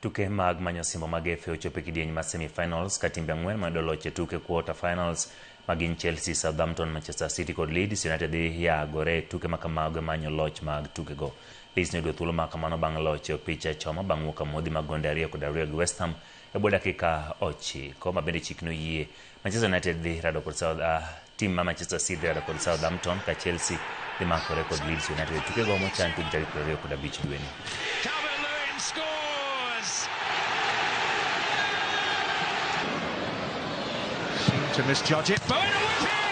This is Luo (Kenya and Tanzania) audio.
Tuke mag manyo osimbo mag FA ochopo e kidieny mar semi-finals ka timbe ang'wen mayudo loch e tuke quarter finals ma gin Chelsea, Southampton, Manchester City kod Leeds United dhi yagore e tuke ma kamago e manyo loch mag tukego. Leeds noyudo thuolo ma kamano bang' loch e opich achoma bang' wuok amodhi mag gonde 2-2 gi West Ham e bwo dakika 9 ma bende chik noyie. Manchester United dhi rado kod South, tim ma Manchester City dhi rado kod Southampton ka Chelsea dhi makore kod Leeds United e tukego mochan tug tarik 25 dweni. Calvert-Lewin scores! Seemed to misjudge it. Bowen whip it!